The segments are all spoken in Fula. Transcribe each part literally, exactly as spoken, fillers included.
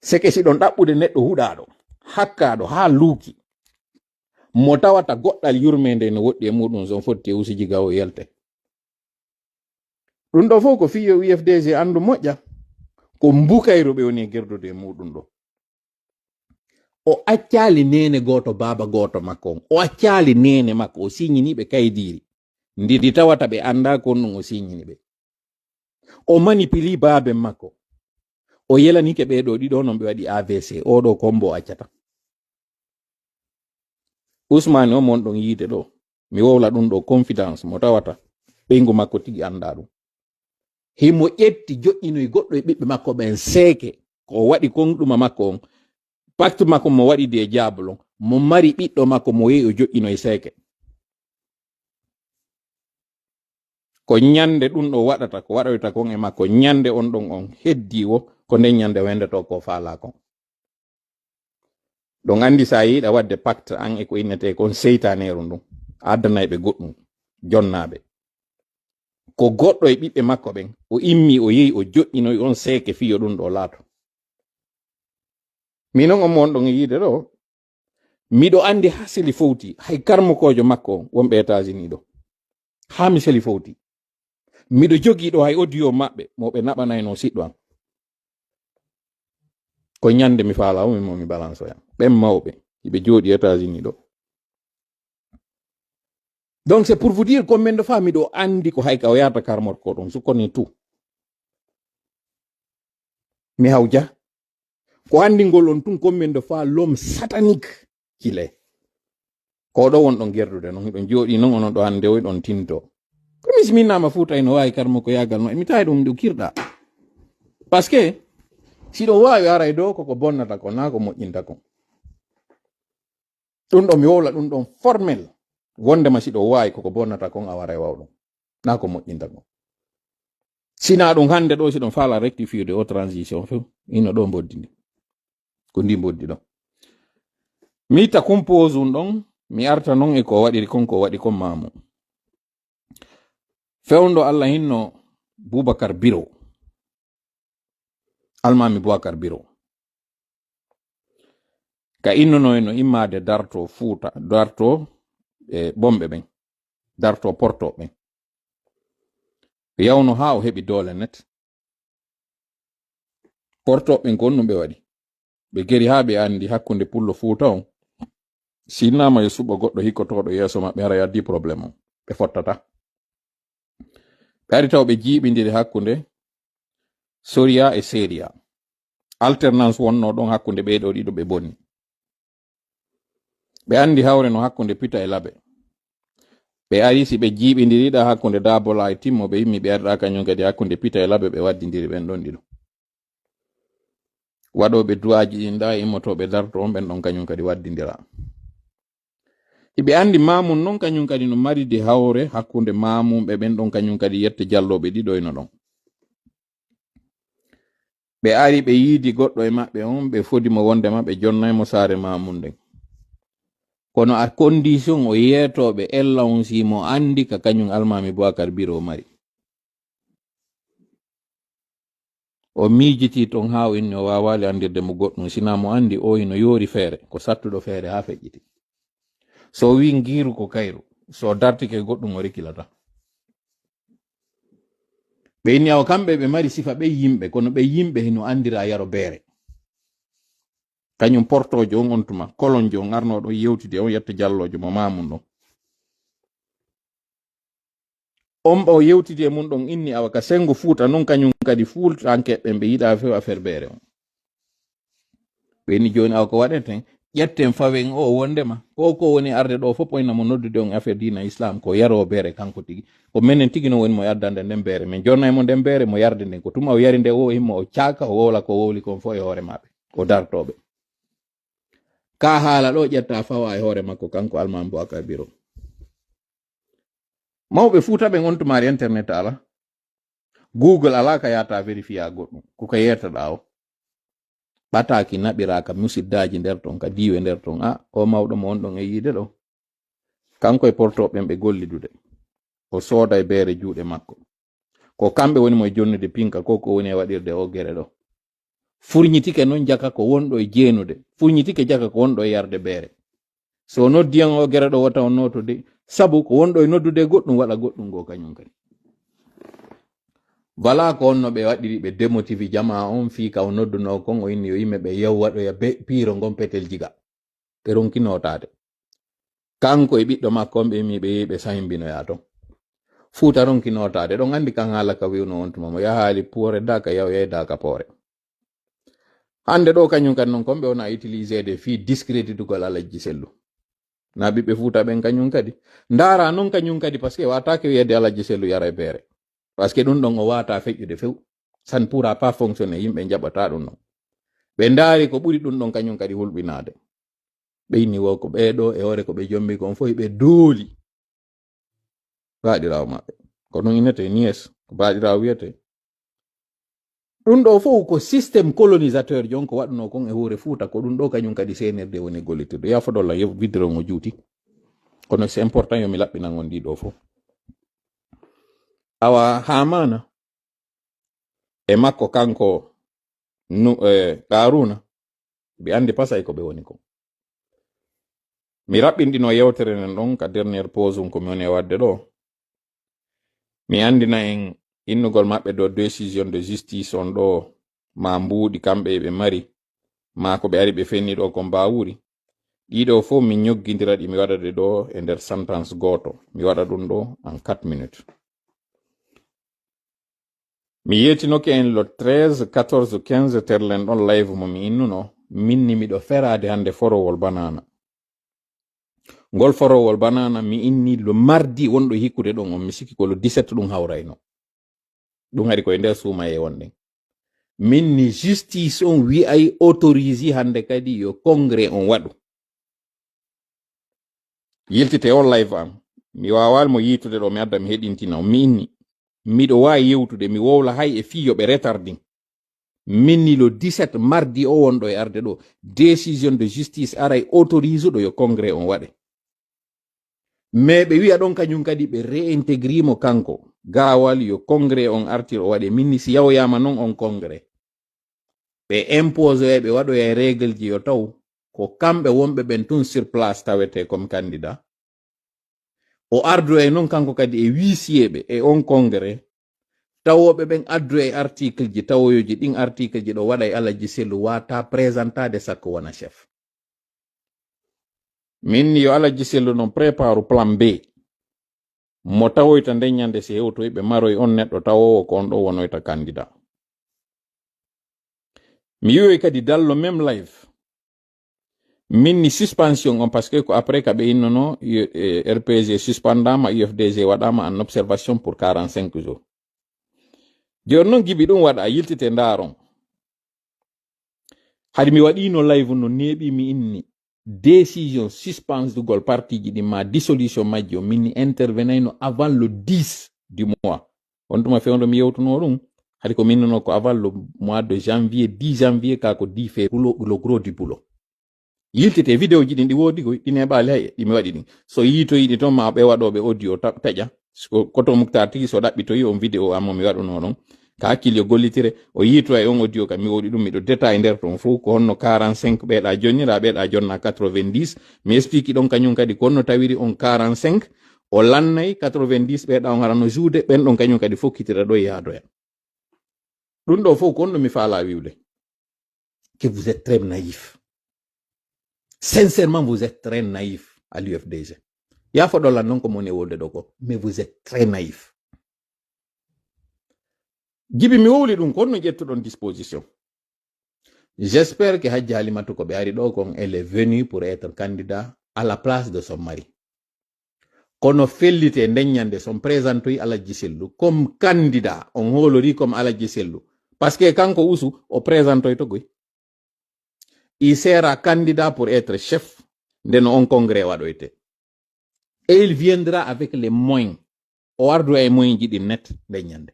Seke si ɗon ɗaɓɓude neɗɗo huɗaaɗo, hakkaaɗo haa luuki, mo tawata goɗɗal yurmeende no woɗɗi e muɗum, so on fotti e usiji gawo yelte. Ɗum ɗo fof ko fii yo U F D G anndu moƴƴa, ko mbukayru ɓe woni e gerdude e muɗum ɗo. O accaali neene gooto, baaba gooto makko on. O accaali neene makko, o siññini ɓe kaydiiri. Ndi, ndi tawata ɓe anndaa kon ɗum o siññini ɓe. O manipili baaben makko. O yelanike ɓee ɗoo ɗiɗo non ɓe waɗi A V C. Oo ɗoo kombo o accata. Usmaani on mo on ɗon yiide ɗoo, mi wowla ɗum ɗoo confidence mo tawata ɓeyngu makko tigi anndaa ɗum. Himo ƴetti joƴƴinoy goɗɗo e ɓiɓɓe makko ɓen seeke, ko o waɗi kon ɗuma makko on, pacte makko mo waɗi de jaabulon, mo mari ɓiɗɗo makko mo yehi o joƴƴinoy seeke. Ko ñande ɗum ɗo waɗata, ko waɗoyta kon e makko, ñande on ɗon on heddii wo, ko nden ñande wendetoo ko faalaa kon. Ɗon anndi so a yiɗa waɗde pacte an e ko innetee kon seytaaneeru ndun, a addanay ɓe goɗɗum, jonnaaɓe. Ko goɗɗo e ɓiɓɓe makko ɓen, o immi, o yehi, o joƴƴinoy on seeke fii yo ɗum ɗo laato. Minon on mo on ɗon e yiide ɗo, miɗo anndi haa seli fowti, hay karmokoojo makko on wonɓe États-Unis ɗo. Haa mi seli fowti. Miɗo jogii ɗo hay audio maɓɓe, mo ɓe naɓanayno siɗɗo an. Ko ñande mi faala o, min mo mi balansoya. Ɓen mawɓe, iɓe jooɗi États-Unis ɗo. Donc, c'est pour vous dire, combien de fois miɗo anndi ko hay ka o yahata karmorko ɗon, su koni tout. Mi hawja. Ko anndingol on tun, combien de fois l'homme satanique qu'il est. Ko ɗo won ɗon gerdude non, hiɗon jooɗi non, onon ɗo hannde o, hiɗon tinto. Ko mi siminnaama Fuuta ino waawi karmoko yaagal no, mi tawi ɗum ɗo kirɗa. Parce que, si ɗo waawi aray ɗo, koko bonnata ko, naa ko moƴƴinta kon. Ɗum ɗo mi wowla, ɗum ɗon formel. Wondema si ɗo waawi koko bonnata kon, a waray wawɗum. Naa ko moƴƴinta kon. Sina ɗum hannde ɗo, si ɗum faala rectifier de o transition few, ino ɗo mboddi ndi. Ko ndi mboddi ɗo. Mi itta compose un ɗon, mi arta non e ko waɗiri kon, ko waɗi kon maamu. Fewndo Allah hinno Bubakar Biro. Almaami Bubakar Biro. Ka innonoyno immaade darto Fuuta, darto, e, Bomɓe ɓen, darto Porto ɓen. Ɓe yawno haa o heɓi doole net. Porto ɓen ko honɗum ɓe waɗi? Ɓe geri haa ɓe anndi hakkunde Pullo Fuuta on, si innama e suɓo goɗɗo hikkotooɗo yeeso maɓɓe, haray addi problème on. Ɓe fottata. Ɓe ari taw ɓe jiiɓindiri hakkunde Soria e Seria. Alternance wonno ɗon hakkunde ɓee ɗoo ɗiɗo, ɓe bonni. Ɓe anndi hawre no hakkunde Pita e Labe. Ɓe ari si ɓe jiiɓindiriɗa hakkunde Dabola e Timmo, ɓe immi ɓe arɗa kañum kadi hakkunde Pita e Labe, ɓe waddindiri ɓen ɗon ɗiɗo. Waɗooɓe duwaaji ɗin ɗa e immotooɓe darto on ɓen ɗon kañum kadi waddindira. Iɓe anndi Maamun non kañum kadi no maridi hawre hakkunde Maamunɓe ɓen ɗon kañum kadi yette jallooɓe ɗiɗo ino ɗon. Ɓe ari ɓe yiidi goɗɗo e maɓɓe on, ɓe fodi mo wondema ɓe jonnay mo saare Maamun nden. Kono à condition o yeetoo ɓe ella on si mo anndi ka kañum Almaami Bubakar Biro mari. O miijitii ton haa o inni o waawaali anndirde mo goɗɗum, sinaa mo anndi o hino yoori feere, ko sattuɗo feere haa feƴƴiti. So o wii ngiiru ko kayru, so o dartike goɗɗum o rikilata. Ɓe inni awa kamɓe ɓe mari sifa ɓe yimɓe, kono ɓe yimɓe hino anndira yaro beere. Kañum portoojo on on tuma, kolonjo on arnooɗo yewtide on yetta jalloojo mo Maamun ɗon. On ɓe o yewtidi e mun ɗon inni awa ka senngo Fuuta non kañum kadi Fuutankeeɓe ɓen ɓe yiɗaa few affaire beere on. Ɓe inni jooni awa ko waɗeten, ƴetten fawen o wondema ko ko woni arde ɗo fof, ɓoyna mo noddude on affaire diina Islam, ko yaroo beere kanko tigi. Ko menen tigi no woni mo addande nden beere. Min jonnay mo nden beere, mo yarde nden. Ko tuma o yari nde o himmo o caaka, o wowla ko wowli kon fof e hoore maɓɓe. O dartooɓe. Ka haala ɗo ƴetta fawa e hoore makko kanko Almaami Bubakar Biro. Mawɓe Fuuta ɓen on tumaari internet ala. Google ala ka yaata vérifier goɗɗum. Ko ka yeetaɗa o. Ɓataaki naɓiraaka musiddaaji nder ton, ka diiwe nder ton. A, o mawɗo mo on ɗon e yiide ɗo. Kanko e portooɓe ɓen ɓe gollidude. O sooda e beere juuɗe makko. Ko kamɓe woni mo e jonnude pinka, ko ko woni e waɗirde o gere ɗo. Furñitike noon jaka ko wonɗo e jeenude. Furñitike jaka ko wonɗo e yarde beere. So o noddi en o gere ɗo wota o nooto de. Sabu ko wonɗo e noddude e goɗɗum waɗa goɗɗum goo kañum kadi. Voilà ko honno ɓe waɗiri ɓe démotivi jamaa on fii ka o noddunoo kon o inni yo yimɓe ɓe yaw waɗoya be piiro ngon petel jiga. Ɓe ronki nootaade. Kanko e ɓiɗɗo makko on ɓe mi ɓe yehi ɓe sahimbinoyaa ton. Fuuta ronki nootaade. Ɗon anndi kan haala ka wi'unoo on tuma mo yahaali puure daa ka yaw yeydaa ka poore. Hannde ɗo kañum kadi noon kon ɓe wona utilisede fii discréditugol Alajji Sellu. Na ɓiɓɓe Fuuta ɓen kañum kadi. Ndaara noon kañum kadi parce que waataake wi'ede Alajji Sellu yara e beere. Parce que ɗum ɗon o waata feƴƴude few. Ça ne pourra pas fonctionner, yimɓe njaɓata ɗum ɗon. Ɓe ndaari ko ɓuri ɗum ɗon kañum kadi hulɓinaade. Ɓe inni wo ko ɓee ɗo e hoore ko ɓe jombi kon fof ɓe dooli. Baaɗiraawo maɓɓe. Ko ɗum innete nies, ko baaɗiraawo wiyete. Ɗum ɗo fof ko système colonisateur jon ko waɗunoo kon e hoore Fuuta, ko ɗum ɗo kañum kadi seenirde woni gollitirde. Yaa fodolla yo vidéo ngo juuti. Kono c'est important yo mi laɓɓinan on ndi ɗo fof. Awa Haamaana e makko kanko nu, e Qaaruuna, ɓe anndi pasay ko ɓe woni kon. Mi raɓɓinɗino yewtere nden ɗon ka dernière pause um ko mi woni e waɗde ɗo. Mi anndina en innugol maɓɓe ɗo décision de justice on ɗo ma mbuuɗi kamɓe e ɓe mari, ma ko ɓe ari ɓe fenni ɗo ko mbaawuri. Ɗiɗo fof mi ñoggindira ɗi mi waɗa ɗe ɗo e nder sentence gooto. Mi waɗa ɗum ɗo en quatre minutes. Mi yeetinoke en le treize, quatorze, quinze terlen ɗon live mo mi innuno. Min ni miɗo feraade hannde forowol banana. Ngol forowol banana mi inni le mardi wonɗo hikkude ɗon on, mi sikki ko le dix-sept ɗum hawrayno. Ɗum hari koye nder suumaye wonɗen. Min ni justice on wi'ay autorisé hannde kadi yo congrès on waɗu. Yiltite on live am. Mi waawaali mo yiitude ɗo, mi adda mi heɗintina on. Mi inni, miɗo waawi yewtude, mi wowla hay e fii yo ɓe retardin. Min ni le dix-sept mardi o wonɗo e arde ɗo, décision de justice aray autorise ɗo yo congrès on waɗe. Mais ɓe wi'a ɗon kañum kadi ɓe réintégré mo kanko. Gaawal yo congrès on artir o waɗe. Min ni si yawoyaama non on congrès. Ɓe imposoya, ɓe waɗoya e règle ji yo taw ko kamɓe wonɓe ɓen tun sur place tawete comme candidat. O ardoya e non kanko kadi e huissier ɓe e on congrès. Tawoɓe ɓen addoya e article ji tawoyoji ɗin article ji ɗo waɗa e Alajji Sellu wata présentade sakko wona chef. Min yo Alajji Sellu non prépare plan B. Mo tawoyta nden ñande si hewtoy ɓe maroy on neɗɗo tawowo ko on ɗo wonoyta candidat. Mi wi'oy kadi dallo même live. Min ni suspension on parce que ko après ka ɓe innono, eh, R P G suspendama, U F D G waɗama en observation pour quarante-cinq jours. Jooni noon Gibi ɗum waɗa yiltite ndaaron. Hari mi waɗino live no neeɓi mi inni décision suspendugol partiji ɗin ma dissolution majji o min intervenayno avant le dix du mois. On tuma fewndo mi yewtuno ɗum. Hari ko minnuno ko avant le mois de janvier, dix janvier ka ko dix février, le gros du boulot. Yiltite vidéo ji ɗin ɗi woodi koy, ɗi neeɓaali hay, ɗi mi waɗi ɗin. So yiitoyi ɗi toon ma ɓe waɗooɓe audio ta-, taƴa. Ko, ko to Muktar tigi so ɗaɓɓitoyi on vidéo am mo mi waɗuno ɗon. Ka hakkil yo gollitire, o yiito e on audio ka mi woɗi ɗum, miɗo détail nder toon fof, ko honno quarante-cinq ɓeeɗa jonnira, ɓeeɗa jonna quatre-vingt-dix. Mi explique ɗon kañum kadi ko honno tawiri on quarante-cinq, o lannay quatre-vingt-dix ɓeeɗa on harano juude, ɓen ɗon kañum kadi fokkitira ɗo yaadoya. Ɗum ɗo fof ko honno mi faala wiwde. Que vous êtes très naïf. Sincèrement, vous êtes très naïf à l'U F D G. Ya foɗo lan non ko moni e wolde ɗo ko, mais vous êtes très naïf. Gibi mi wowli ɗum, ko honno ƴettuɗon disposition. J'espère que Hajji Halimatu ko ɓe ari ɗo kon, elle est venue pour être candidat à la place de son mari. Kono fellite nden ñande son présentoy Alajji Sellu comme candidat, on hoolori comme Alajji Sellu. Parce que kanko Usu, o présentoy to goy. Il sera candidat pour être chef nde no on congrès waɗoyte. Et il viendra avec les moyens. O ardu e moyens ji ɗin net nden ñande.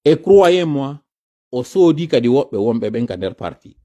Et croyez-moi, o soodi kadi woɓɓe wonɓe ɓen ka nder parti.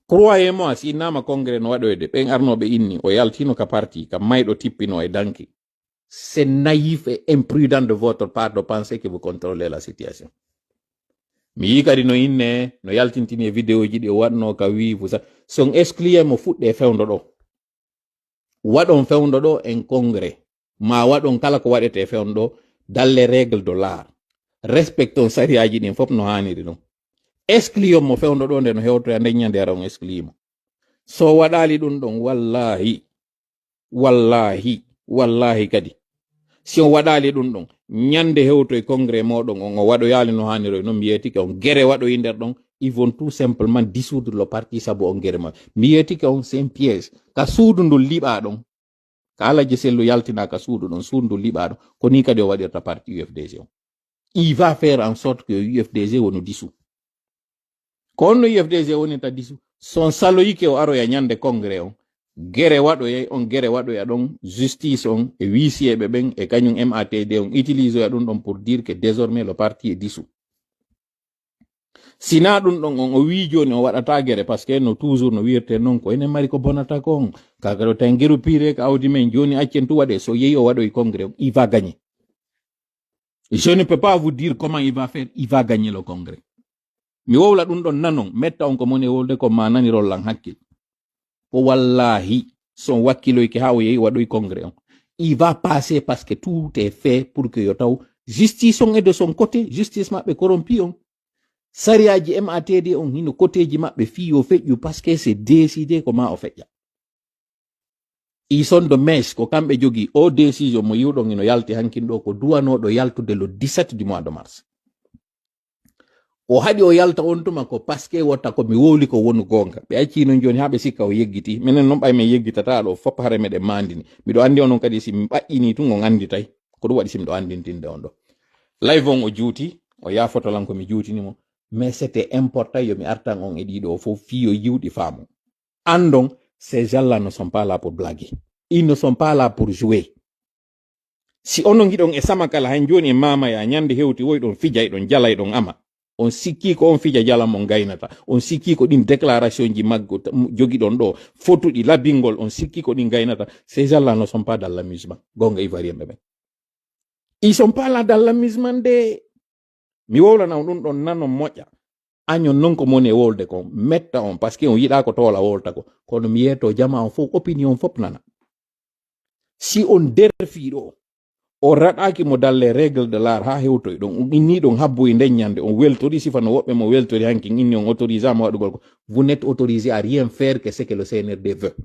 Croyez-moi, si innama congrès no waɗoyde, ɓen arnoɓe inni, o yaltino ka parti, ka mayɗo tippino e danki. C'est naïf et imprudent de votre part de penser que vous contrôlez la situation. Mi yii kadi no inne, no yaltintini e vidéo ji ɗi o waɗno ka wii vous a-, son exclure mo fuɗɗe fewndo ɗo. Waɗon fewndo ɗo en congrès. Ma waɗon kala ko waɗete fewndo ɗo, dans les règles de l'art. Respecton sariyaaji ɗin fof no haaniri ɗum. Exclure mo fewndo ɗo nde no hewtoya nden ñande ara on exclure mo. So waɗaali ɗum ɗon, wallahi, wallahi, wallahi kadi. Si on waɗaali ɗum ɗon, ñande hewtoy congrès moɗon on, o waɗoyaali no haaniri noon, mi yeetike on gere waɗoyi nder ɗon, ils vont tout simplement dissoudre le parti sabu on gere ma. Mi yeetike on, c'est un piège. Ka suudu ndu liɓa ɗon, ka Alaji Sellu yaltina ka suudu ɗon, suudu ndu liɓa ɗon, ko ni kadi o waɗirta parti U F D G on. Il va faire en sorte que U F D G wonu dissous. Ko on no U F D G woni ta dissous. Son saloyike o aroya ñande congrès on. Gere waɗoyay on, gere waɗoya ɗon, justice on, e huissier ɓe ɓen, e kañum M A T D on, utilisoya ɗum ɗon pour dire que désormais le parti est dissous. Sina ɗum ɗon on, o wii jooni o waɗata gere, parce que no toujours no wiirte noon ko enen mari ko bonata ko on. Kaka ɗo tan geru pire ko awdi men, jooni accen tu waɗe, so yehi o waɗoy congrès on, il va gagner. Je ne peux pas vous dire comment il va faire, il va gagner le congrès. Mi wowla ɗum ɗon nanon, metta on ko moni e wolde ko ma nanirol lan hakkil. Ko wallahi, son wakkiloyke haa o yehi waɗoy congrès on. Il va passer parce que tout est fait pour que yo taw justice on est de son côté, justice maɓɓe corrompu on. Sariyaaji M A T D on hino côtéji maɓɓe fii yo feƴƴu parce que c'est décidé ko ma o feƴƴa. Ils sont de mèche, ko kamɓe jogii o décision mo yiwɗon ino yalti hankin ɗo, ko duwanooɗo yaltude le dix-sept du mois de mars. O haɗi o yalta on tuma ko parce que wota ko mi wowli ko wonu goonga. Ɓe accii noon jooni haa ɓe sikka o yeggitii. Minen noon ɓay min yeggitataa ɗo fop hare meɗen maandini. Miɗo anndi onon kadi si mi ɓaƴƴinii tun on annditay. Ko ɗum waɗi si miɗo anndintinde on ɗo. Live on o juuti, o yaafoto lan ko mi juutini mo. Mais c'était important yo mi artan on e ɗiɗo o fof fii yo yiwɗi faamu. Andon, ces gens-là ne sont pas là pour blaguer. Ils ne sont pas là pour jouer. Si onon hiɗon e sama kala, hay jooni e mama ya, ñande hewti woy ɗon fijay ɗon, jalay ɗon ama. On sikki ko on fija jalam on gaynata. On sikki ko ɗin déclaration ji maggo ta-, m-, jogiɗon ɗo, fotuɗi labingol, on sikki ko ɗin gaynata. Ces gens-là ne sont pas dans l'amusement. Gonga Ivoirien ɓe ɓen. Ils sont pas là dans l'amusement de. Mi wowlana on ɗum ɗon nanon moƴƴa. Añon non ko moni e wolde kon, metta on, parce que on yiɗa ko toola wolta ko. Kono mi yeeto jama on fof, opinion fof nana. Si on derfii ɗo, on raɗaaki mo dans les règles de l'art haa hewtoy ɗon, on inni ɗon habbo e nden ñande, on weltori sifa no woɓɓe mo weltori hankin inni on autorisé mo waɗugol ko. Vous n'êtes autorisé à rien faire que ce que le C N R D veut.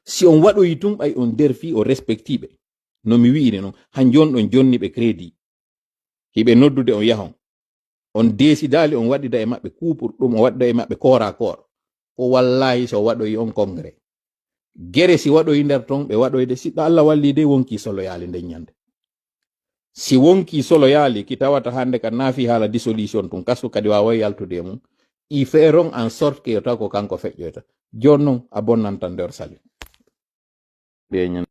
Si on waɗoyi tun ɓay on derfii o respectii ɓe. No mi wi'iri non, han jon ɗon jonni ɓe crédit. Hiɓe noddude on yahon. On décidaali on waɗida e maɓɓe coup pour ɗum, o waɗida e maɓɓe corps à corps. Ko wallahi so waɗoyi on congrès. Gere si waɗoyi nder ton, ɓe waɗoyde siɗɗo Allah walli de wonki soloyaali nden ñande. Si wonki soloyaali ki tawata hande ka naafi haala dissolution tun, kasu kadi waaway yaltude e mum. I feeron en sorte que yo taw ko kanko feƴƴoyta. Jon non, a bonnantan nder sali. Ɓe ñande